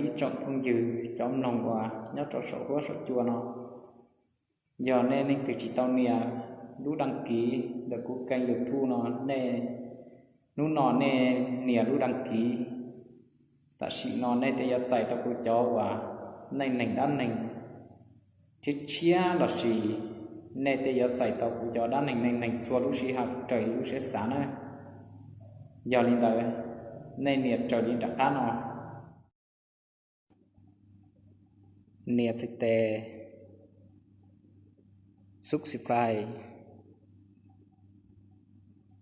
Ib tsoom phooj ywg cov mloog uas nyob rau saum huab saum cua no, yog nej leej twg tsis tau nias lub đăng ký ntawm kuv kênh YouTube no, nej hnub no nej nias lub đăng ký, tam sim no nej thiaj yuav txais tau kuv cov uas neej neeg dab neeg tshiab tshiab lossis nej thiaj yuav txais tau kuv cov dab neeg neej neeg txhua lub sij hawm raws li lub siab xav na. Yog li ntawd, nej nias raws li nram qab no. Nias txhais tes subscribe,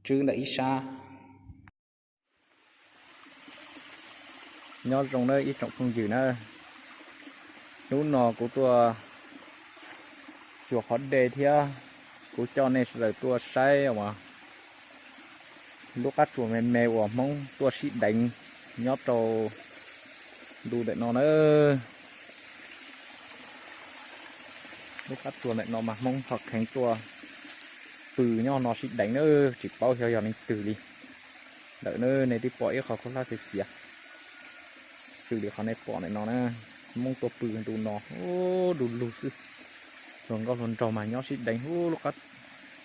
tswb ntawm ib sab. Nyob zoo nawb ib tsoom phooj ywg na, hnub no kuv tuaj cuag qhov dej thiab kuv coj nej sawv daws tuaj saib uas lub qab tsuas me me uas Hmoob tuaj sib deev nyob rau ntu ntawm no na. Lub qab tsuas ntawm no mas Hmoob ho kheev tuaj pw nyob no sib deev na, tsis paub xyov yog leej twg li. Ntawm na nej twb pom ib qho khaub hlab xiav xiav xws li qhov nej pom ntawm no na, Hmoob tuaj pw ntu no, du lug xwb. Hluas nkauj hluas nraug mas nyob sib deev, lub qab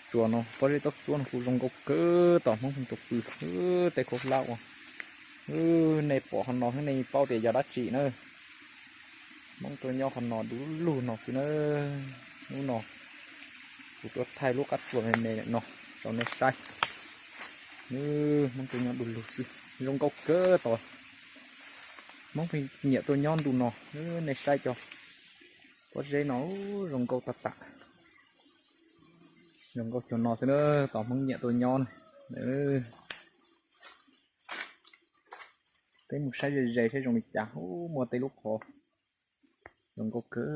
tsuas no pob zeb taub txuab no kuj zoo nkauj kawg, tom Hmoob tuaj pw, tej khaub hlab uas nej pom qhov no nej paub tias yog dab tsi na. Hmoob tuaj nyob qhov no du lug no xwb na. Hnub no kuv tuaj thaij lub qab tsuas me me no rau nej saib. Hmoob tuaj nyob du lug xwb, zoo nkauj kawg tod. Hmoob pheej nyiam tuaj nyob ntu no, nej saib cov pob zeb no zoo nkauj tag tam. Zoo nkauj cuag no xwb na, tom Hmoob nyiam tuaj nyob na. Peb mus saib ze ze seb zoo li cas, muaj tej lub qhov zoo nkauj kawg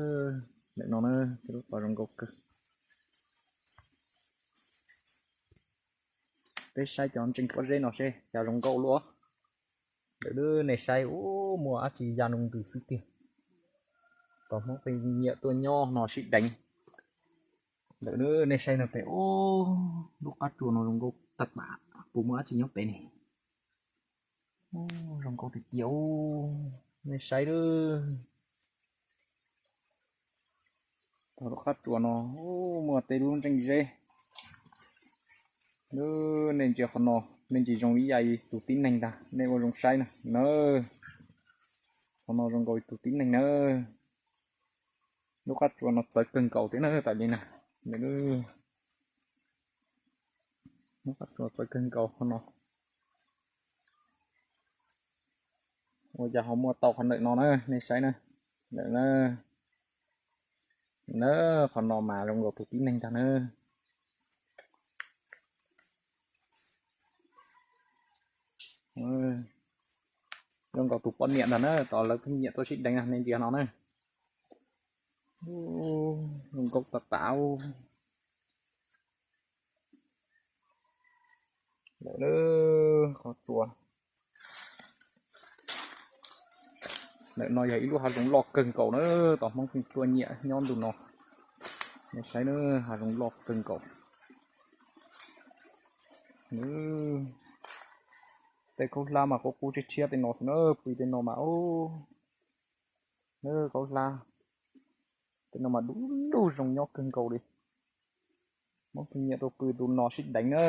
ntawm no na, tej lub qhov zoo nkauj kawg. Peb saib cov ntseej pob zeb no seb cas zoo nkauj luaj. Ntawm nej saib, muaj dab tsi ya nroo ntws xwb tiag. Tom Hmoob pheej nyiam tuaj nyob no sib deev. Ntawm nej saib no pem, lub qab tsuas no zoo nkauj tag tam, puas muaj dab tsi nyob pem ne? Zoo nkauj tiag tiag, nej saib lawm. Tom lub qab tsuas no muaj tej lub ntseej zeb. Nej ntsia qhov no, nej ntsia zoo li yam tus tib neeg ntag, nej ua zoo saib na. Na, qhov no zoo nkaus tus tib neeg na. Lub qab tsuas no txawv kawg nkaus thiab na, tam li na. Lub qab tsuas txawv kawg nkaus qhov no. Ua cas ho muaj tau qhov ntawm no na, nej saib na. Ntawm na, na, qhov no mas zoo nkaus tus tib neeg ntag na. Zoo nkaus tus poj niam ntag na, tom lawv pheej nyiam tuaj sib deev na, nej ntsia no na. Zoo nkaus tas tas. Lawm, qhov tsuas ntawm no yog ib lub hav zoov loj kawg nkaus na, tom Hmoob pheej tuaj nyiam nyob ntu no. Nej saib na, hav zoov loj kawg nkaus. Tej khaub hlab mas qub qub tshiab tshiab tej no xwb na, pw tej no mas, khaub hlab tej no mas du lug zoo nyob kawg nkaus li. Hmoob pheej nyiam tuaj pw ntu no sib deev na.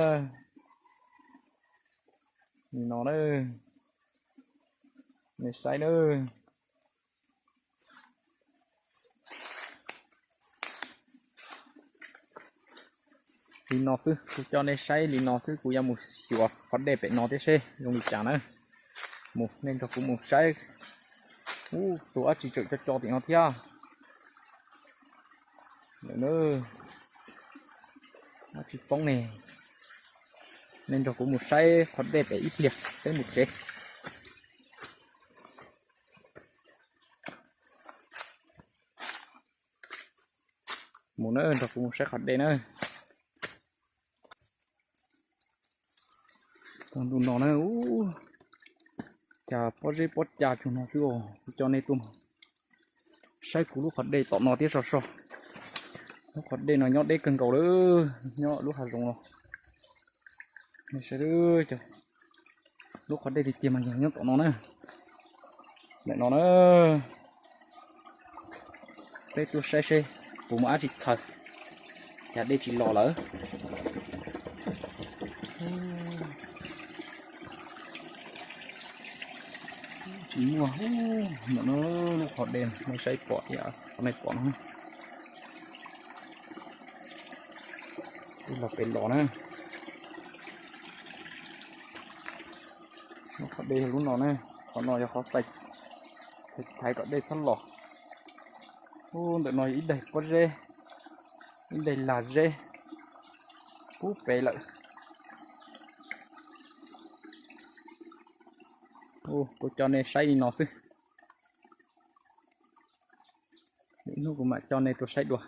Li no na, nej saib na. Li no xwb, kuv coj nej saib li no xwb, kuv yuav mus xyuas qhov dej pem no thiab seb zoo li cas na. Mus, nej nrog kuv mus saib. Ub, tus dab tsi tseem co co tim no thiab. Lawm na, dab tsi poob ne. Nej nrog kuv mus saib qhov dej pem ib pliag peb mus tsev. Mus na, nrog kuv mus saib qhov dej na. Txog ntu no na, ub, cas pob zeb pob cag cuag no xwb os. Kuv coj nej tuaj saib kuv lub qhov dej tom no thiab so so. Lub qhov dej no nyob deb kawg nkaus lawm, nyob lub hav zoov no. Nej saib, lub qhov dej tiag tiag mas yog nyob tom no na. Ntawm no na, peb tuaj saib seb puas muaj dab tsi txhaws, cas dej tsis los lawm. Tsis muaj. Ntawm no lub qhov dej nej saib pom, qhov nej pom no, twb los pem los na. Lub qhov dej yog lub no na, qhov no yog qhov xais, thaiv kom dej txhob los. Ub, ntawm no yog ib daim pob zeb, ib daim lag zeb, kub pem lawm. Kuv coj nej saib li no xwb, hnub kuv mam coj nej tuaj saib dua.